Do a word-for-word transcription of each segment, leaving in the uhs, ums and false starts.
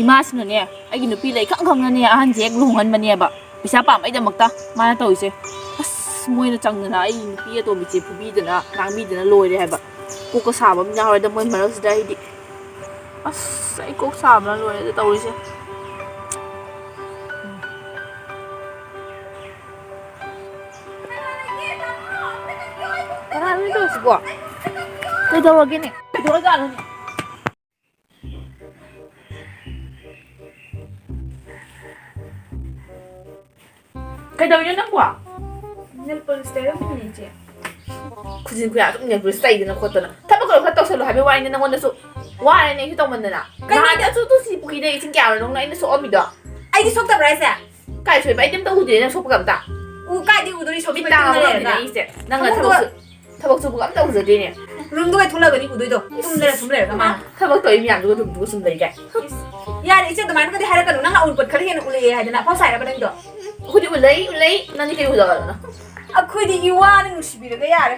ꯏꯃꯥꯁꯤꯅꯅꯦ, ꯑꯩꯒꯤ ꯅꯨꯄꯤ ꯂꯩ ꯈꯪ ꯈꯪꯅꯅꯦ ꯑꯍꯟꯁꯦ ꯍꯦꯛ ꯂꯨꯍꯣꯡꯍꯟꯕꯅꯦꯕ, ꯄꯩꯁꯥ ꯄꯥꯝꯕꯩꯗꯃꯛꯇ꯫ ꯃꯥꯅ ꯇꯧꯔꯤꯁꯦ, ꯑꯁ, ꯃꯣꯏꯅ ꯆꯪꯗꯅ ꯑꯩꯒꯤ ꯅꯨꯄꯤ ꯑꯇꯣꯝꯕꯤꯁꯦ ꯐꯨꯕꯤꯗꯅ ꯉꯥꯡꯕꯤꯗꯅ ꯂꯣꯏꯔꯦ ꯍꯥꯏꯕ꯫ ꯀꯣꯛꯀ ꯁꯥꯕ ꯑꯃ ꯌꯥꯎꯔꯦꯗ ꯃꯣꯏ ꯃꯔꯛꯁꯤꯗ ꯑꯩꯗꯤ꯫ ꯑꯁ, ꯑꯩ ꯀꯣꯛ ꯁꯥꯕꯅ ꯂꯣꯏꯔꯦꯗ ꯇꯧꯔꯤꯁꯦ꯫ ꯀꯅꯥꯅꯣ ꯇꯧꯔꯤꯁꯤꯕꯣ? ꯀꯩꯗꯧꯔꯒꯦꯅꯦ? ꯀꯩꯗꯧꯔꯖꯥꯠꯅꯣꯅꯦ? ꯀꯩꯗꯧꯔꯤꯅꯣ ꯅꯪꯕꯣ? Nail polish ꯇꯩꯔꯝꯃꯤꯅꯦ, ꯏꯆꯦ꯫ ꯈꯨꯖꯤꯟ ꯈꯨꯌꯥ ꯑꯗꯨꯝ nail polish ꯇꯩꯗꯅ ꯈꯣꯠꯇꯅ꯫ ꯊꯕꯛ ꯈꯔ ꯈꯔ ꯇꯧꯁꯜꯂꯣ ꯍꯥꯏꯕꯩ ꯋꯥꯅꯤꯅꯦ ꯅꯪꯉꯣꯟꯗꯁꯨ꯫ ꯋꯥꯔꯦꯅꯦ ꯑꯩꯁꯨ ꯇꯧꯃꯟꯗꯅ꯫ ꯀꯩꯅꯣ? ꯅꯍꯥꯟꯗꯁꯨ ꯇꯨ ꯁꯤ ꯄꯨꯈ꯭ꯔꯤꯗ ꯏꯁꯤꯡ ꯀꯌꯥ ꯅꯪꯅ ꯑꯩꯅ ꯁꯣꯛꯑꯝꯃꯤꯗꯣ? ꯑꯩꯗꯤ ꯁꯣꯛꯇꯕ꯭ꯔꯥ ꯍꯥꯏꯁꯦ? ꯀꯥꯏ ꯁꯣꯛꯏꯕ? ꯑꯩꯗꯤ ꯑꯝꯇ ꯎꯗꯦ ꯅꯪ ꯁꯣꯛꯄꯒ ꯑꯝꯇ꯫ ꯎ, ꯀꯥꯏꯗꯩ ꯎꯗꯣꯔꯤ? ꯁꯣꯛꯄ ꯃꯤꯠ ꯇꯥꯡꯉꯕ ꯇꯨꯝꯅ ꯈꯪꯗꯦꯅꯦ ꯂꯩꯔꯒ꯫ ꯑꯩꯁꯦ꯫ ꯅꯪꯅ ꯐꯃꯨꯡꯗ ꯊꯕꯛ ꯁꯨ-, ꯊꯕꯛ ꯁꯨꯕꯒ ꯑꯝꯇ ꯎꯖꯗꯦꯅꯦ꯫ Room ꯗ ꯑꯣꯏ ꯊꯣꯛꯂꯛꯑꯒꯅꯤ ꯎꯗꯣꯏꯗꯣ꯫ ꯇꯨꯝ ꯂꯩꯔ ꯁꯨꯝ ꯂꯩꯔꯒ ꯃꯥꯅ꯫ ꯊꯕꯛ ꯇꯧꯔꯤ ꯃꯌꯥꯝꯗꯨꯒ room ꯗꯨꯒ ꯁꯨꯝ ꯂꯩꯒꯦ꯫ ꯌꯥꯔꯦ ꯏꯆꯦ, ꯑꯗꯨꯃꯥꯏꯅꯒꯗꯤ ꯍꯥꯏꯔꯛꯀꯅꯨ꯫ ꯅꯪ ꯑꯎꯟꯄꯣꯠ ꯈꯔ ꯍꯦꯟꯅ ꯎꯠꯂꯛꯑꯦ ꯍꯥꯏꯗꯅ ꯑꯐꯥꯎ ꯁꯥꯏꯔꯕ ꯅꯪꯗꯣ? ꯑꯩꯈꯣꯏꯗꯤ ꯎꯠꯂꯛꯏ, ꯎꯠꯂꯛꯏ꯫ ꯅꯪꯗꯤ ꯀꯩ ꯎꯠꯂꯛꯑꯕꯅꯣ? ꯑꯩꯈꯣꯏꯗꯤ ꯏꯋꯥꯅ ꯅꯨꯡꯁꯤꯕꯤꯔꯒ ꯌꯥꯔꯦ꯫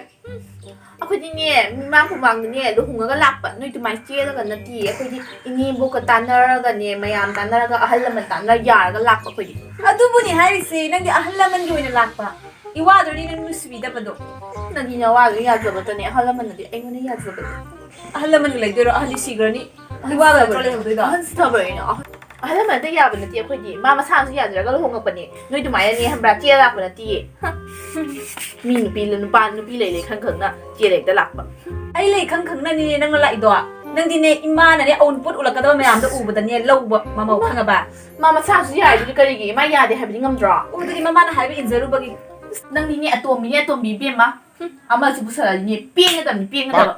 ꯑꯩꯈꯣꯏꯗꯤꯅꯦ, ꯃꯤꯃꯥꯡ ꯃꯃꯥꯡꯗꯅꯦ, ꯂꯨꯍꯣꯡꯉꯒ ꯂꯥꯛꯄ꯫ ꯅꯣꯏ ꯑꯗꯨꯃꯥꯏꯅ ꯆꯦꯜꯂꯒ ꯅꯠꯇꯤꯌꯦ꯫ ꯑꯩꯈꯣꯏꯗꯤ ꯏꯅꯦꯕꯣꯛꯀ ꯇꯥꯟꯅꯔꯒꯅꯦ, ꯃꯌꯥꯝ ꯇꯥꯟꯅꯔꯒ, ꯑꯍꯜ ꯂꯃꯟ ꯇꯥꯟꯅꯔ ꯌꯥꯔꯒ ꯂꯥꯛꯄ ꯑꯩꯈꯣꯏꯗꯤ꯫ ꯑꯗꯨꯕꯨꯅꯤ ꯍꯥꯏꯔꯤꯁꯦ, ꯅꯪꯗꯤ ꯑꯍꯜ ꯂꯃꯟꯒꯤ ꯑꯣꯏꯅ ꯂꯥꯛꯄ꯫ ꯏꯋꯥꯗꯨꯅꯤ ꯅꯪ ꯅꯨꯡꯁꯤꯕꯤꯗꯕꯗꯣ꯫ ꯅꯪꯗꯤ ꯅꯋꯥꯗꯣ ꯌꯥꯖꯕꯇꯅꯦ, ꯑꯍꯜ ꯂꯃꯟꯅꯗꯤ ꯑꯩꯉꯣꯟꯗ ꯌꯥꯖꯕꯅꯦ꯫ ꯑꯍꯜ ꯂꯃꯟꯒ ꯂꯩꯗꯣꯏꯔꯣ? ꯑꯍꯜꯗꯤ ꯁꯤꯈ꯭ꯔꯅꯤ꯫ ꯏꯋꯥꯒ ꯅꯠꯇ꯭ꯔꯣ ꯂꯩꯍꯧꯗꯣꯏꯗꯣ? ꯑꯍꯟꯁꯤ ꯊꯕꯛ ꯑꯩꯅ ꯑꯍꯜ ꯑꯍꯜ ꯂꯃꯟ ꯑꯇꯩ ꯌꯥꯕ ꯅꯠꯇꯦ ꯑꯩꯈꯣꯏꯗꯤ꯫ ꯃꯥ ꯃꯁꯥꯅꯁꯨ ꯌꯥꯖꯔꯒ ꯂꯨꯍꯣꯡꯉꯛꯄꯅꯦ꯫ ꯅꯣꯏ ꯑꯗꯨꯃꯥꯏꯅꯅꯦ ꯈꯪꯕ꯭ꯔꯥ? ꯆꯦꯜꯂ ꯂꯥꯛꯄ ꯅꯠꯇꯤꯌꯦ꯫ ꯍ꯫ ꯃꯤ ꯅꯨꯄꯤ, ꯅꯨꯄꯥ, ꯅꯨꯄꯤ ꯂꯩ ꯂꯩ ꯈꯪ ꯈꯪꯅ ꯆꯦꯜꯂ ꯍꯦꯛꯇ ꯂꯥꯛꯄ꯫ ꯑꯩ ꯂꯩ ꯈꯪ ꯈꯪꯅꯅꯤꯅꯦ ꯅꯪꯅ ꯂꯥꯛꯏꯗꯣ꯫ ꯅꯪꯗꯤꯅꯦ ꯏꯃꯥꯅꯅꯦ ꯑꯎꯟꯄꯣꯠ ꯎꯠꯂꯛꯀꯗꯕ ꯃꯌꯥꯝꯗꯣ ꯎꯕꯗꯅꯦ ꯂꯧꯕ ꯃꯃꯧ ꯈꯪꯉꯕ? ꯃꯥ ꯃꯁꯥꯁꯨ ꯌꯥꯏꯗꯨꯗꯤ ꯀꯔꯤꯒꯤ? ꯃꯥ ꯌꯥꯗꯦ ꯍꯥꯏꯕꯗꯤ ꯉꯝꯗ꯭ꯔꯣ? ꯎꯗꯨꯗꯤ ꯃꯃꯥꯅ ꯍꯥꯏꯕ ꯏꯟꯖꯔꯨꯕꯒꯤ꯫ ꯅꯪꯗꯤꯅꯦ ꯑꯇꯣꯝꯕꯤꯅꯦ ꯑꯇꯣꯝꯕꯤ ꯏꯕꯦꯝꯃ꯫ ꯍꯨꯝ, ꯑꯃꯁꯨ ꯄꯨꯁꯜꯂꯛꯑꯗꯤꯅꯦ ꯄꯦꯟꯒꯗꯕꯅꯤ, ꯄꯦꯟꯒꯗꯕ꯫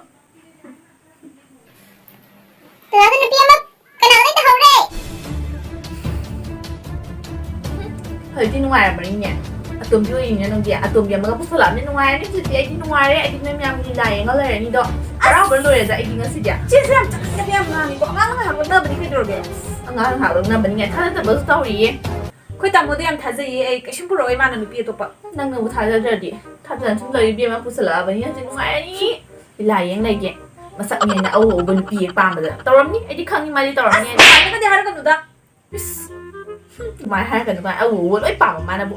ꯀꯅꯥꯗ ꯅꯨꯄꯤ ꯑꯃ ꯀꯅꯥꯗ ꯇꯧꯍꯧꯔꯦ? ꯍꯧꯖꯤꯛꯇꯤ ꯅꯨꯡꯉꯥꯏꯔꯝꯃꯅꯤꯅꯦ꯫ ꯑꯇꯣꯝꯕꯤ ꯑꯣꯏꯔꯤꯅꯦ ꯅꯪꯗꯤ꯫ ꯑꯇꯣꯝꯕꯤ ꯑꯃꯒ ꯄꯨꯁꯜꯂꯛꯑꯕꯅꯤꯅ ꯅꯨꯡꯉꯥꯏꯔꯅꯤ ꯍꯧꯖꯤꯛꯇꯤ꯫ ꯑꯩꯗꯤ ꯅꯨꯡꯉꯥꯏꯔꯦ꯫ ꯑꯩꯗꯤ ꯅꯣꯏ ꯃꯌꯥꯝꯒꯤ ꯂꯤꯂꯥ ꯌꯦꯡꯉ ꯂꯩꯔꯅꯤꯗꯣ꯫ ꯍꯔꯥꯎꯕ ꯂꯣꯏꯔꯦꯗ ꯑꯩꯗꯤ ꯉꯁꯤꯗꯤ꯫ ꯆꯦꯁꯦ ꯌꯥꯝ ꯆꯒꯠꯅꯕ ꯌꯥꯝ ꯉꯥꯡꯉꯤꯀꯣ꯫ ꯑꯉꯥꯡ ꯉꯥꯏꯍꯥꯛ ꯂꯛꯅꯕꯅꯤ ꯀꯩꯗꯧꯔꯒꯦ? ꯑꯉꯥꯡ ꯉꯥꯏꯍꯥꯛ ꯂꯛꯅꯕꯅꯤꯅꯦ꯫ ꯊꯥꯖꯗꯕꯁꯨ ꯇꯧꯔꯤꯌꯦ꯫ ꯑꯩꯈꯣꯏ ꯇꯥꯃꯣꯗꯣ ꯌꯥꯝ ꯊꯥꯖꯩꯌꯦ꯫ ꯑꯩ ꯀꯩꯁꯨꯝ ꯄꯨꯔꯛꯑꯣꯏ ꯃꯥꯅ ꯅꯨꯄꯤ ꯑꯇꯣꯞꯄ꯫ ꯅꯪꯅꯕꯨ ꯊꯥꯖꯗ꯭ꯔꯗꯤ꯫ ꯊꯥꯖꯅ ꯁꯨꯝ ꯂꯩꯌꯨ ꯏꯕꯦꯝꯃ, ꯄꯨꯁꯜꯂꯛꯑꯕꯅꯤꯅ ꯍꯧꯖꯤꯛ ꯅꯨꯡꯉꯥꯏꯔꯅꯤ꯫ ꯂꯤꯂꯥ ꯌꯦꯡ ꯂꯩꯒꯦ꯫ ꯃꯁꯛꯅꯦꯅ ꯑꯎ ꯑꯎꯕ ꯅꯨꯄꯤ ꯍꯦꯛ ꯄꯥꯝꯕꯗ ꯇꯧꯔꯝꯅꯤ꯫ ꯑꯩꯗꯤ ꯈꯪꯉꯤ ꯃꯥꯗꯤ ꯇꯧꯔꯝꯅꯤ꯫ ꯑꯁ, ꯑꯗꯨꯃꯥꯏꯅꯒꯗꯤ ꯍꯥꯏꯔꯛꯀꯅꯨꯗ꯫ ꯏꯁ, ꯍꯨꯝ, ꯑꯗꯨꯃꯥꯏꯅ ꯍꯥꯏꯔꯛꯀꯅꯨ ꯀꯥꯏ꯫ ꯑꯎ ꯑꯎꯕ ꯂꯣꯏ ꯄꯥꯝꯕ ꯃꯥꯅꯕꯨ꯫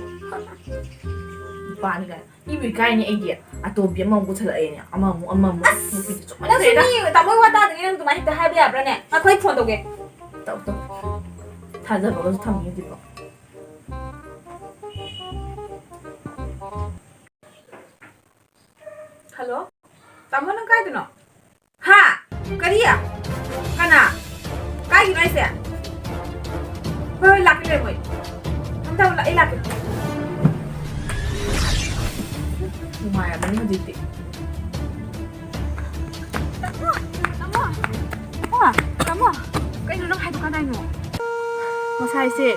ꯅꯨꯄꯥꯅꯤ ꯀꯥꯏꯅ꯫ ꯏꯕꯨ ꯏꯀꯥꯏꯅꯤ ꯑꯩꯗꯤ꯫ ꯑꯇꯣꯝꯕꯤ ꯑꯃꯃꯨꯛ ꯄꯨꯁꯜꯂꯛꯑꯦꯅꯦ꯫ ꯑꯃꯃꯨꯛ, ꯑꯃꯃꯨꯛ꯫ ꯑꯁ, ꯅꯨꯄꯤꯗꯤ ꯆꯨꯝꯃꯟꯈ꯭ꯔꯦꯗ꯫ ꯅꯪꯁꯨ ꯃꯤ ꯇꯥꯃꯣꯏ ꯋꯥ ꯇꯥꯗ꯭ꯔꯤꯉꯩ ꯅꯪ ꯑꯗꯨꯃꯥꯏꯅ ꯍꯦꯛꯇ ꯍꯥꯏꯕ ꯌꯥꯕ꯭ꯔꯥꯅꯦ? ꯉꯥꯏꯈꯣ, ꯑꯩ ꯐꯣꯟ ꯇꯧꯒꯦ꯫ ꯇꯧ, ꯇꯧ꯫ ꯊꯥꯖꯕꯒꯁꯨ ꯊꯝꯃꯤ ꯑꯗꯨꯕꯨ꯫ ꯍꯜꯂꯣ? ꯇꯥꯃꯣ, ꯅꯪ ꯀꯥꯏꯗꯅꯣ? ꯍꯥ? ꯀꯔꯤ? ꯀꯅꯥ? ꯀꯥꯏꯒꯤꯅꯣ ꯍꯥꯏꯁꯦ? ꯍꯣꯏ, ꯍꯣꯏ, ꯂꯥꯛꯀꯦ, ꯂꯩꯔꯝꯃꯣ ꯑꯩ꯫ ꯊꯝꯃꯣ, ꯊꯝꯃꯣ, ꯑꯩ ꯂꯥꯛꯀꯦ꯫ ꯅꯨꯡꯉꯥꯏꯔꯝꯃꯅꯤ ꯍꯧꯖꯤꯛꯇꯤ꯫ ꯇꯥꯃꯣ! ꯇꯥꯃꯣ! ꯍꯥ? ꯇꯥꯃꯣ! ꯀꯩꯅꯣ ꯅꯪ ꯍꯥꯏꯗꯣ ꯀꯗꯥꯏꯅꯣ? ꯉꯁꯥꯏꯁꯦ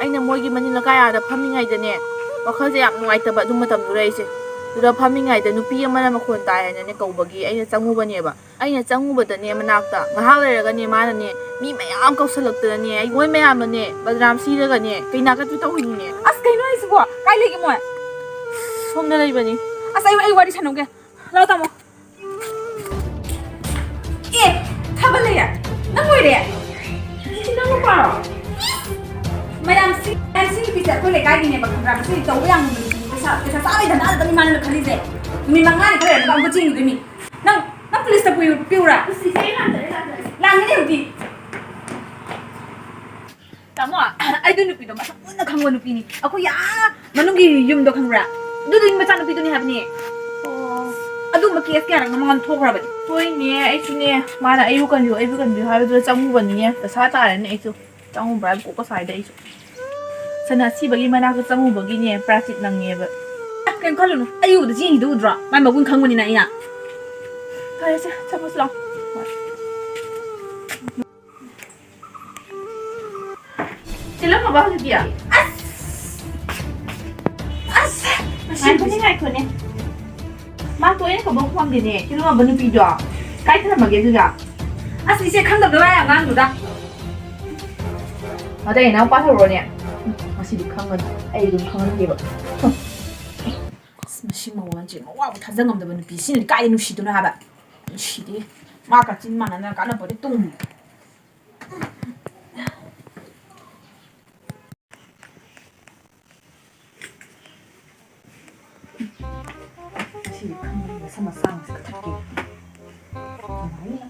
ꯑꯩꯅ ꯃꯣꯏꯒꯤ ꯃꯅꯤꯡ ꯂꯩꯀꯥꯏ ꯑꯥꯗ ꯐꯝꯃꯤꯉꯩꯗꯅꯦ, ꯋꯥꯈꯜꯁꯦ ꯌꯥꯝ ꯅꯨꯡꯉꯥꯏꯇꯕ ꯑꯗꯨ ꯃꯇꯝꯗꯨꯗ ꯑꯩꯁꯦ꯫ ꯑꯗꯨꯗ ꯐꯝꯃꯤꯉꯩꯗ ꯅꯨꯄꯤ ꯑꯃꯅ ꯃꯈꯣꯟ ꯇꯥꯏ ꯍꯥꯏꯅꯅꯦ ꯀꯧꯕꯒꯤ ꯑꯩꯅ ꯆꯪꯉꯨꯕꯅꯦꯕ꯫ ꯑꯩꯅ ꯆꯪꯉꯨꯕꯗꯅꯦ ꯃꯅꯥꯛꯇ, ꯉꯥꯏꯍꯥꯛ ꯂꯩꯔꯒꯅꯦ ꯃꯥꯅꯅꯦ ꯃꯤ ꯃꯌꯥꯝ ꯀꯧꯁꯜꯂꯛꯇꯅꯅꯦ ꯑꯩ ꯃꯣꯏ ꯃꯌꯥꯝꯅꯅꯦ ꯕꯗꯅꯥꯝ ꯁꯤꯔꯒꯅꯦ ꯀꯩꯅꯥ ꯀꯠꯄꯤ ꯇꯧꯔꯤꯅꯤꯅꯦ꯫ ꯑꯁ, ꯀꯩꯅꯣ ꯍꯥꯏꯁꯤꯕꯣ? ꯀꯥꯏ ꯂꯩꯒꯦ ꯃꯣꯏ? ꯁꯣꯝꯗ ꯂꯩꯕꯅꯤ꯫ ꯑꯁ, ꯑꯩ, ꯑꯩ ꯋꯥꯔꯤ ꯁꯥꯟꯅꯧꯒꯦ꯫ ꯂꯥꯛꯑꯣ, ꯇꯥꯃꯣ꯫ ꯑꯦ, ꯊꯥꯕꯜꯂꯩ, ꯅꯪ ꯑꯣꯏꯔꯦ? ꯁꯤ ꯅꯪ ꯅꯨꯄꯥꯔꯣ? ꯃꯌꯥꯝꯁꯤ, ꯃꯌꯥꯝꯁꯤ ꯅꯨꯄꯤꯁꯦ ꯑꯩꯈꯣꯏ ꯂꯩꯀꯥꯏꯒꯤꯅꯦꯕ, ꯈꯪꯕ꯭ꯔꯥ? ꯃꯁꯤ ꯇꯧꯕ ꯌꯥꯝ ꯉꯝꯕ ꯅꯨꯄꯤꯅꯤ꯫ ꯄꯩꯁꯥ, ꯄꯩꯁꯥ ꯆꯥꯕꯩ ꯙꯟꯗꯥꯗ ꯃꯤ ꯃꯥꯅ ꯈꯜꯂꯤꯁꯦ꯫ ꯅꯨꯃꯤꯠ ꯃꯉꯥꯅꯤ ꯈꯔ ꯂꯩꯔꯒ ꯑꯃꯨꯛꯀ ꯆꯦꯟꯈꯤꯗꯣꯏꯅꯤ꯫ ꯅꯪ, ꯅꯪ ꯄꯨꯂꯤꯁꯇ ꯄꯨꯏ-, ꯄꯤꯌꯨꯔꯥ? ꯑꯁ, ꯏꯆꯦ, ꯑꯩ ꯂꯥꯟꯖꯔꯦ, ꯂꯥꯟꯖꯔꯦ꯫ ꯂꯥꯟꯒꯅꯤ ꯍꯧꯖꯤꯛꯇꯤ꯫ ꯇꯥꯃꯣ, ꯑꯩꯗꯣ ꯅꯨꯄꯤꯗꯣ ꯃꯁꯛ ꯃꯨꯟꯅ ꯈꯪꯕ ꯅꯨꯄꯤꯅꯤ꯫ ꯑꯩꯈꯣꯏ ꯑꯥ ꯃꯅꯨꯡꯒꯤ ꯌꯨꯝꯗꯣ ꯈꯪꯕ꯭ꯔꯥ? ꯑꯗꯨꯗꯨꯒꯤ ꯃꯆꯥꯅꯨꯄꯤꯗꯨꯅꯤ ꯍꯥꯏꯕꯅꯦ꯫ ꯑꯣ꯫ ꯑꯗꯨꯝꯕ ꯀꯦꯁ ꯀꯌꯥꯔꯛꯅꯣ ꯃꯉꯣꯟꯗ ꯊꯣꯛꯈ꯭ꯔꯕꯅꯤ꯫ ꯍꯣꯏꯅꯦ, ꯑꯩꯁꯨꯅꯦ, ꯃꯥꯅ ꯑꯩꯕꯨ ꯀꯟꯕꯤꯌꯨ, ꯑꯩꯕꯨ ꯀꯟꯕꯤꯌꯨ ꯍꯥꯏꯕꯗꯨꯗ ꯆꯪꯉꯨꯕꯅꯤꯅꯦ꯫ ꯗꯁꯥ ꯇꯥꯔꯦꯅꯦ ꯑꯩꯁꯨ꯫ ꯆꯪꯉꯨꯕ꯭ꯔꯥ ꯍꯥꯏꯕ ꯀꯣꯛꯀ ꯁꯥꯏꯗ ꯑꯩꯁꯨ꯫ ꯁꯅꯥ ꯑꯁꯤꯕꯒꯤ ꯃꯅꯥꯛꯇ ꯆꯪꯉꯨꯕꯒꯤꯅꯦ, ꯄ꯭ꯔꯥꯆꯤꯠ ꯅꯪꯉꯦꯕ꯫ ꯑ, ꯀꯩꯝ ꯈꯜꯂꯨꯅꯨ, ꯑꯩ ꯎꯕꯗ ꯆꯦꯟꯈꯤꯗꯧ ꯎꯗ꯭ꯔꯣ? ꯃꯥꯏ ꯃꯒꯨꯟ ꯈꯪꯕꯅꯤꯅ ꯑꯩꯅ꯫ ꯐꯔꯦꯁꯦ, ꯆꯪꯉꯁꯤ ꯂꯥꯛꯑꯣ꯫ ꯍꯣꯏ꯫ ꯆꯦꯜꯂꯝꯃꯕ ꯍꯧꯖꯤꯛꯇꯤ? ꯑꯁ! ꯑꯁ! ꯉꯥꯏꯈꯣꯅꯦ, ꯉꯥꯏꯈꯣꯅꯦ꯫ ꯃꯥ ꯇꯣꯏꯅ ꯀꯧꯕ ꯈꯨꯝꯃꯝꯗꯦꯅꯦ꯫ ꯆꯦꯜꯂꯝꯃꯕ ꯅꯨꯄꯤꯗꯣ ꯀꯥꯏ ꯊꯅꯝꯃꯒꯦ ꯑꯗꯨꯒ? ꯑꯁ, ꯏꯆꯦ, ꯈꯪꯗꯕꯗꯣ ꯋꯥ ꯌꯥꯝ ꯉꯥꯡꯅꯨꯗ꯫ ꯑꯗ ꯑꯩ ꯏꯅꯥꯎꯄꯥ ꯍꯧꯔꯣꯅꯦ꯫ ꯉꯁꯤꯗꯤ ꯈꯪꯉꯅꯤ꯫ ꯑꯩ ꯑꯗꯨꯝ ꯈꯪꯍꯟꯒꯦꯕ꯫ ꯑꯁ, ꯃꯁꯤ ꯃꯧ ꯑꯣꯟꯁꯦ ꯃꯋꯥꯕꯨ ꯊꯥꯖ ꯉꯝꯗꯕ ꯅꯨꯄꯤ꯫ ꯁꯤꯅꯗꯤ ꯀꯥꯏꯗ ꯅꯨꯡꯁꯤꯗꯣꯏꯅꯣ ꯍꯥꯏꯕ? ꯅꯨꯡꯁꯤꯗꯦ꯫ ꯃꯥ ꯀꯥꯆꯤꯟ ꯃꯥꯟꯅꯅ ꯀꯥꯟꯅꯄꯣꯠꯇꯦ, ꯇꯨꯝꯃꯤ꯫ ꯁꯤ ꯈꯪꯗꯦ, ꯃꯁꯝ ꯑꯁꯥꯡꯕꯁꯦ ꯀꯛꯊꯠꯀꯦ꯫ ꯅꯨꯡꯉꯥꯏꯅꯤ꯫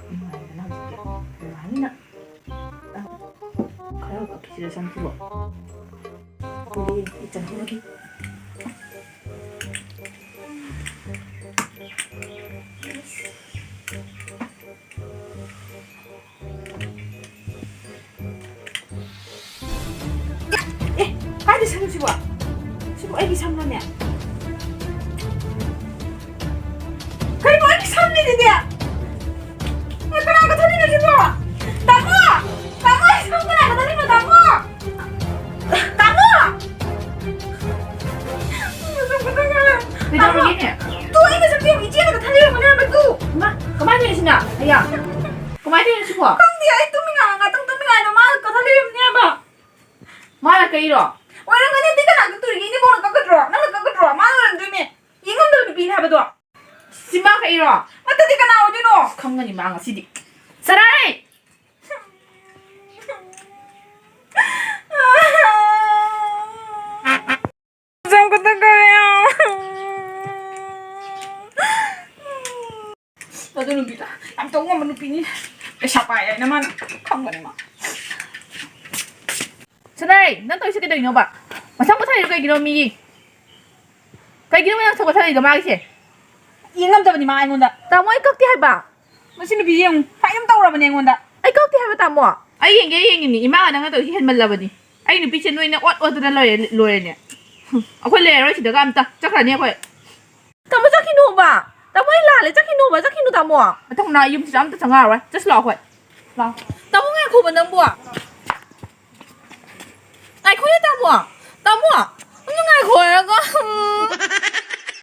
ꯅꯨꯡꯉꯥꯏꯗꯅ ꯍꯧꯖꯤꯛꯇꯤ꯫ ꯅꯨꯡꯉꯥꯏꯅꯤꯅ꯫ ꯈꯔ ꯀꯛꯈꯤꯁꯤꯔ ꯁꯝꯁꯤꯕꯣ꯫ ꯀꯨꯂꯤ ꯏꯆꯟ ꯊꯣꯛꯂꯛꯈꯤ꯫ ꯑꯦ, ꯀꯥꯏꯗ ꯁꯝꯅꯣ ꯁꯤꯕꯣ? ꯁꯤꯕꯨ ꯑꯩꯒꯤ ꯁꯝꯂꯅꯦ? ꯀꯩꯅꯣ, ꯑꯩꯒꯤ ꯁꯝꯅꯤꯗꯨꯗꯤ? ꯑꯦ, ꯀꯅꯥ ꯀꯛꯊꯠꯂꯤꯅꯣ ꯁꯤꯕꯣ? ꯇꯥꯃꯣ! ꯇꯥꯃꯣ, ꯑꯩ ꯁꯝ ꯀꯅꯥ ꯀꯛꯊꯠꯂꯤꯅꯣ, ꯇꯥꯃꯣ? ꯇꯥꯃꯣ! ꯀꯩꯗꯧꯔꯒꯦꯅꯦ? ꯇꯨ, ꯑꯩꯅ ꯁꯝ ꯌꯦꯡꯉꯨ, ꯏꯆꯦꯅ ꯀꯛꯊꯠꯂꯤꯔꯝꯒꯅꯤ ꯍꯥꯏꯕ, ꯇꯨ! ꯏꯃꯥ, ꯀꯃꯥꯏꯅ ꯇꯧꯔꯤꯅꯣ ꯁꯤꯅ? ꯑꯌꯥ! ꯀꯃꯥꯏꯅ ꯇꯧꯔꯤꯅꯣ ꯁꯤꯕꯣ? ꯈꯪꯗꯦ, ꯑꯩ ꯇꯨꯝꯃꯤꯉꯥꯏ, ꯉꯥꯛꯇꯪ ꯇꯨꯝꯃꯤꯉꯥꯏꯗ ꯃꯥꯅ ꯀꯛꯊꯠꯂꯤꯔꯝꯅꯤ ꯍꯥꯏꯕ꯫ ꯃꯥꯅ ꯀꯛꯏꯔꯣ? ꯑꯣꯏꯔꯝꯒꯅꯤ, ꯑꯗꯨꯗꯤ ꯀꯅꯥ ꯀꯛꯇꯣꯔꯤꯒꯦ? ꯏꯅꯦꯕꯣꯛꯅ ꯀꯛꯀꯗ꯭ꯔꯣ? ꯅꯪꯅ ꯀꯛꯀꯗ꯭ꯔꯣ? ꯃꯥꯅ ꯑꯣꯏꯔꯝꯗꯣꯏꯅꯦ꯫ ꯌꯦꯡꯉꯝꯗꯕ ꯅꯨꯄꯤꯅꯦ ꯍꯥꯏꯕꯗꯣ꯫ ꯁꯤ ꯃꯥ ꯀꯛꯏꯔꯣ? ꯅꯠꯇꯗꯤ ꯀꯅꯥ ꯑꯣꯏꯗꯣꯏꯅꯣ? ꯈꯪꯒꯅꯤ ꯃꯥ ꯉꯁꯤꯗꯤ꯫ ꯁꯔꯥꯏ! ꯁꯝ ꯀꯛꯊꯠꯈ꯭ꯔꯦ꯫ ꯃꯗꯨ ꯅꯨꯄꯤꯗꯣ ꯌꯥꯝ ꯇꯧ ꯉꯝꯕ ꯅꯨꯄꯤꯅꯤ꯫ ꯄꯩꯁꯥ ꯄꯥꯏ ꯍꯥꯏꯅ ꯃꯥꯅ ꯈꯪꯕꯅꯦ ꯃꯥ꯫ ꯁꯅꯥꯏ, ꯅꯪ ꯇꯧꯔꯤꯁꯦ ꯀꯩꯗꯧꯔꯤꯅꯣꯕ? ꯃꯁꯝ ꯀꯛꯊꯠꯂꯤꯗꯣ ꯀꯩꯒꯤꯅꯣ ꯃꯤꯒꯤ? ꯀꯩꯒꯤꯅꯣ ꯅꯪ ꯁꯝ ꯀꯛꯊꯠꯂꯤꯗꯣ ꯃꯥꯒꯤꯁꯦ? ꯌꯦꯡꯉꯝꯗꯕꯅꯤ ꯃꯥ ꯑꯩꯉꯣꯟꯗ꯫ ꯇꯥꯃꯣ, ꯑꯩ ꯀꯛꯇꯦ ꯍꯥꯏꯕ꯫ ꯃꯁꯤ ꯅꯨꯄꯤ ꯌꯦꯡꯉꯨ, ꯐꯥꯏꯠ ꯑꯗꯨꯝ ꯇꯧꯔꯕꯅꯦ ꯑꯩꯉꯣꯟꯗ꯫ ꯑꯩ ꯀꯛꯇꯦ ꯍꯥꯏꯕ, ꯇꯥꯃꯣ꯫ ꯑꯩ ꯌꯦꯡꯒꯦ, ꯑꯩ ꯌꯦꯡꯉꯤꯅꯤ꯫ ꯏꯃꯥꯒ ꯅꯪꯒ ꯇꯧꯔꯤꯁꯤ ꯍꯦꯟꯃꯜꯂꯕꯅꯤ꯫ ꯑꯩ ꯅꯨꯄꯤꯁꯦ ꯅꯣꯏꯅ ꯑꯣꯠ ꯑꯣꯠꯇꯅ ꯂꯣꯏꯔꯦ, ꯂꯣꯏꯔꯦꯅꯦ꯫ ꯑꯩꯈꯣꯏ ꯂꯩꯔꯔꯣꯏ ꯁꯤꯗꯒ ꯑꯝꯇ꯫ ꯆꯠꯈ꯭ꯔꯅꯤ ꯑꯩꯈꯣꯏ꯫ ꯇꯥꯃꯣ, ꯆꯠꯈꯤꯅꯣꯕ꯫ ꯇꯥꯃꯣ, ꯑꯩ ꯂꯥꯜꯂꯦ꯫ ꯆꯠꯈꯤꯅꯣꯕ꯫ ꯆꯠꯈꯤꯅꯨ, ꯇꯥꯃꯣ꯫ ꯃꯊꯪ ꯅꯥ ꯌꯨꯝꯁꯤꯗ ꯑꯝꯇ ꯆꯪꯉꯛꯑꯔꯣꯏ꯫ ꯆꯠꯁꯤ ꯂꯥꯛꯑꯣ ꯑꯩꯈꯣꯏ꯫ ꯂꯥꯛꯑꯣ꯫ ꯇꯥꯃꯣ, ꯉꯥꯏꯈꯣꯕ ꯅꯪꯕꯨ꯫ ꯉꯥꯏꯈꯣꯅꯦ, ꯇꯥꯃꯣ꯫ ꯇꯥꯃꯣ, ꯑꯝꯇ ꯉꯥꯏꯈꯣ ꯍꯥꯏꯔꯒ꯫